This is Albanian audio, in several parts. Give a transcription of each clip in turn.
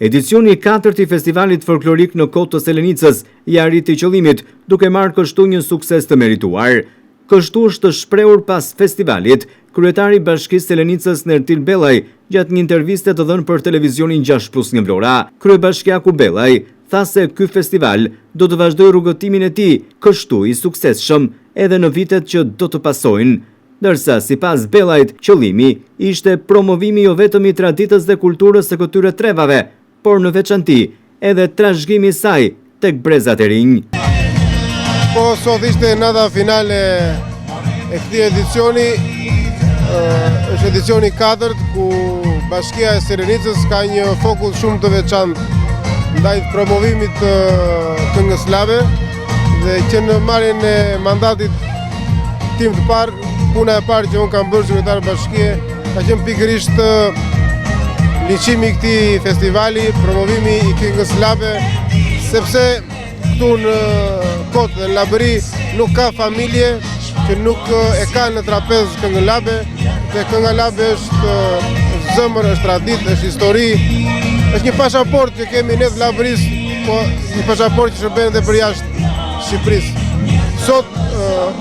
Edicioni i katërt i Festivalit Folklorik në Kotë të Selenicës ia arriti qëllimit, duke marrë kështu një sukses të merituar. Kështu është shprehur pas festivalit, kryetari i Bashkisë Selenicës Nertil Bellaj gjatë një interviste të dhënë për televizionin 6 plus 1 Vlora. Kryebashkiaku Bellaj tha se ky festival do të vazhdojë rrugëtimin e tij kështu i suksesshëm edhe në vitet që do të pasojnë. Ndërsa, sipas Bellajt, qëllimi ishte promovimi jo vetëm i traditës dhe kulturës së këtyre trevave, por në veçanti edhe trashëgimi i saj tek brezat e rinj. Po, sot ishte nata finale e këtij edicioni, është edicioni 4 ku Bashkia e Selenicës ka një fokus shumë të veçantë ndaj promovimit të këngës labe dhe që në marrjen e mandatit tim të parë, puna e parë që unë kam bërë si kryetar bashkie, ka qenë pikërisht linçimi i këtij festivali, promovimi i këngës labe, sepse këtu në Kotë dhe në Labëri nuk ka familje që nuk e ka në trapez këngën labe, dhe kënga labe është zemër, është traditë, është histori, është një pasaportë që kemi ne të Labërisë, po një pasaportë që shërben edhe për jashtë Shqipërisë. Sot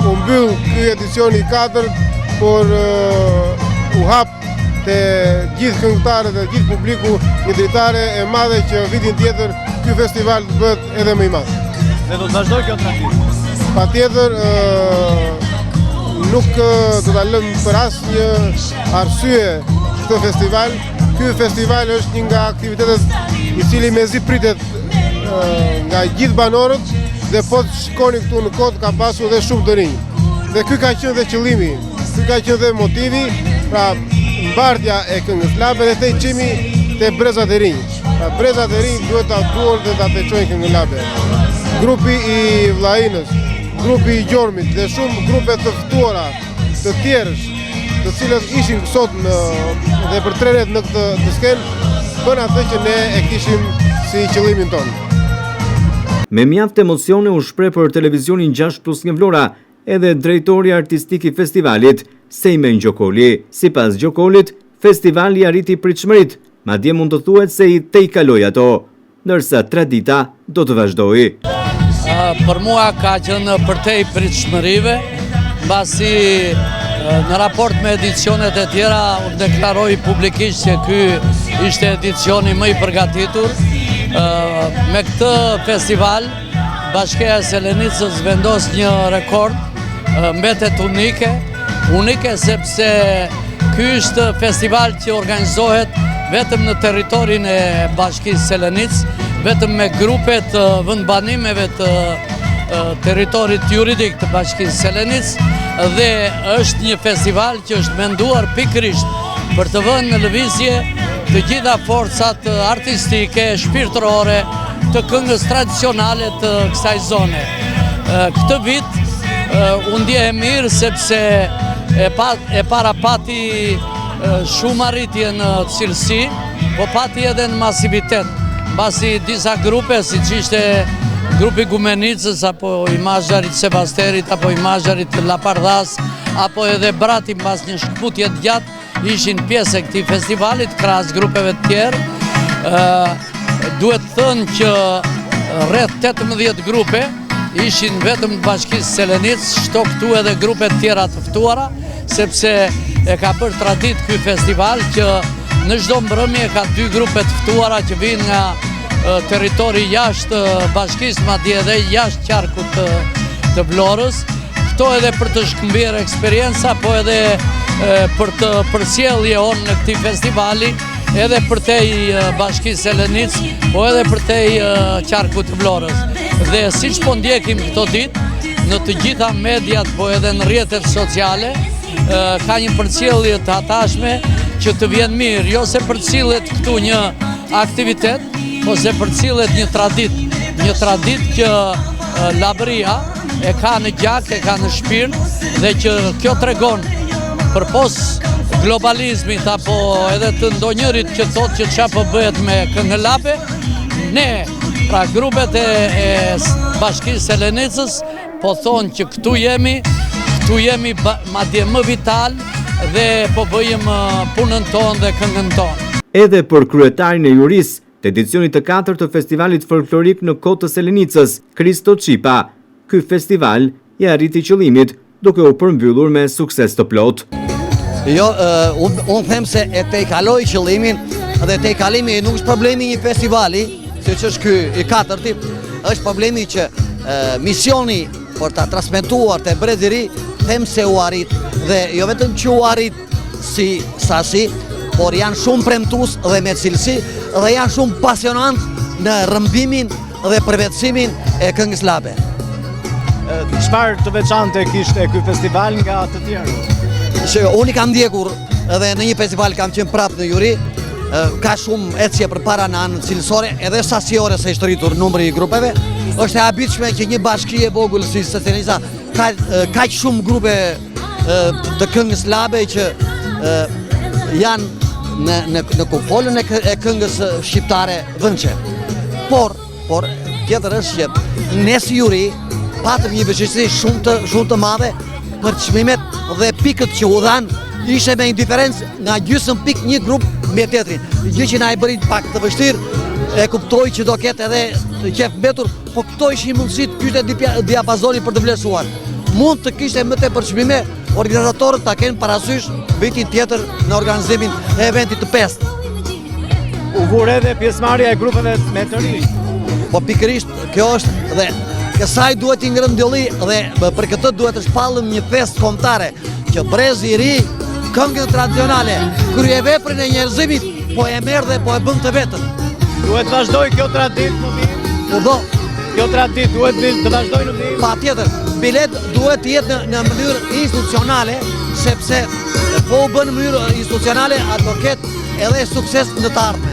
u mbyll ky edicioni i katërt, por u hap te gjithë këngëtarët dhe gjithë publiku një dritare e madhe që vitin tjetër ky festival të bëhet edhe më i madh. Dhe do të vazhdojë kjo traditë? Patjetër, nuk do ta lëmë për asnjë arsye këtë festival. Ky festival është një nga aktivitetet i cili mezi pritet nga gjithë banorët dhe po të shikoni këtu në Kotë ka pasur dhe shumë të rinj. Dhe ky ka qenë dhe qëllimi, ky ka qenë dhe motivi, pra mbartja e këngës labe dhe tejçimi te brezat e rinj. Pra brezat e rinj duhet ta duan dhe ta tejçojnë këngën labe. Grupi i Vllainës, grupi i Gjormit dhe shumë grupe të ftuara të tjerësh, të cilët ishin sot në dhe për tre net në këtë të skenë, bën atë që ne e kishim si qëllimin tonë. Me mjaft emocione u shpreh për televizionin 6 plus 1 Vlora edhe drejtori artistik i festivalit, Sejmen Gjokoli. Sipas Gjokolit, festivali arriti pritshmëritë, madje mund të thuhet se i tejkaloi ato, ndërsa tradita do të vazhdojë. Për mua ka qenë përtej pritshmërive, mbasi në raport me edicionet e tjera, unë deklaroj publikisht që ky ishte edicioni më i përgatitur. Me këtë festival, Bashkia e Selenicës vendos një rekord, mbetet unike, unike sepse ky është festival që organizohet vetëm në territorin e Bashkisë Selenicë, vetëm me grupet të vendbanimeve të territorit juridik të Bashkisë Selenicë dhe është një festival që është menduar pikërisht për të vënë në lëvizje të gjitha forcat artistike, shpirtërore, të këngës tradicionale të kësaj zone. Këtë vit u ndjehem mirë sepse e para pati shumë arritje në cilësi, po pati edhe në masivitet, mbasi disa grupe, siç ishte grupi Gumenicës, apo i Mazharit Sebasterit, apo i Mazharit Lapardhas, apo edhe Brati mbas një shkëputje të gjatë, ishin pjesë e këtij festivalit, krahas grupeve të tjerë. Duhet thënë që rreth 18 grupe ishin vetëm të bashkisë Selenicë, shto këtu edhe grupe të tjera të ftuara, sepse e ka bërë traditë ky festival që në çdo mbrëmje ka dy grupe të ftuara që vijnë nga territori jashtë bashkisë, madje edhe jashtë qarkut të, të Vlorës. Këto edhe për të shkëmbyer eksperienca, po edhe për të përcjellë jehonën e këtij festivali, edhe përtej bashkisë Selenicë, po edhe përtej qarkut të Vlorës. Dhe siç po ndjekim këto ditë, në të gjitha mediat, po edhe në rrjetet sociale, ka një përcjellje të hatashme që të vjen mirë, jo se përcillet këtu një aktivitet, po se përcillet një traditë, një traditë që Labëria e ka në gjak, e ka në shpirt dhe që kjo tregon përpos globalizmit apo edhe të ndonjërit që thotë që ça po bëhet me këngën labe, ne, pra grupet e, e bashkisë Selenicës, po thonë që këtu jemi, këtu jemi madje më vital dhe po bëjmë punën tonë dhe këngën tonë. Edhe për kryetarin e jurisë, të edicionit të katërt të Festivalit Folklorik në Kotë të Selenicës, Kristo Çipa, ky festival ia arriti qëllimit, duke u përmbyllur me sukses të plotë. Jo, unë them se e tejkaloi qëllimin dhe tejkalimi nuk është problemi i një festivali, siç është ky i katërti, është problemi që misioni për ta transmetuar te brezi i ri, them se u arrit dhe jo vetëm që u arrit si sasi, por janë shumë premtues dhe me cilësi dhe janë shumë pasionant në rrëmbimin dhe përvetësimin e këngës labe. Çfarë të veçante kishte ky festival nga të tjerët? Që unë i kam ndjekur edhe në një festival kam qenë prapë në juri, ka shumë ecje përpara në anën cilësore, edhe sasiore se është rritur numri i grupeve. Është e habitshme që një bashki e vogël si Selenica ka kaq shumë grupe të këngës labe që janë në në në kupolën e, e këngës shqiptare vendase. Por, por tjetër është që ne si juri patëm një vështirësi shumë të shumë të madhe për çmimet dhe pikët që u dhanë ishte me një diferencë nga gjysëm pikë një grup me tjetrin. Gjë që na e bëri pak të vështirë, e kuptoj që do ketë edhe të qejfmbetur, po këto ishin mundësitë, ky ishte diapazoni për të vlerësuar. Mund të kishte më tepër çmime, organizatorët ta kenë parasysh vitin tjetër në organizimin e eventit të pestë. U vu re edhe pjesëmarrja e grupeve me të rinj. Po pikërisht kjo është dhe kësaj duhet t'i ngrënë dëlli dhe për këtë duhet të shpallim një festë kombëtare që brezi i ri këngën tradicionale, kryeveprën e njerëzimit, po e merr dhe po e bën të vetën. Duhet të vazhdojë kjo traditë në vijim? Po do. Kjo traditë duhet të vazhdojë në vijim? Patjetër, bile duhet të jetë në, në mënyrë institucionale, sepse po u bë në mënyrë institucionale, ato ketë edhe sukses në të ardhmen.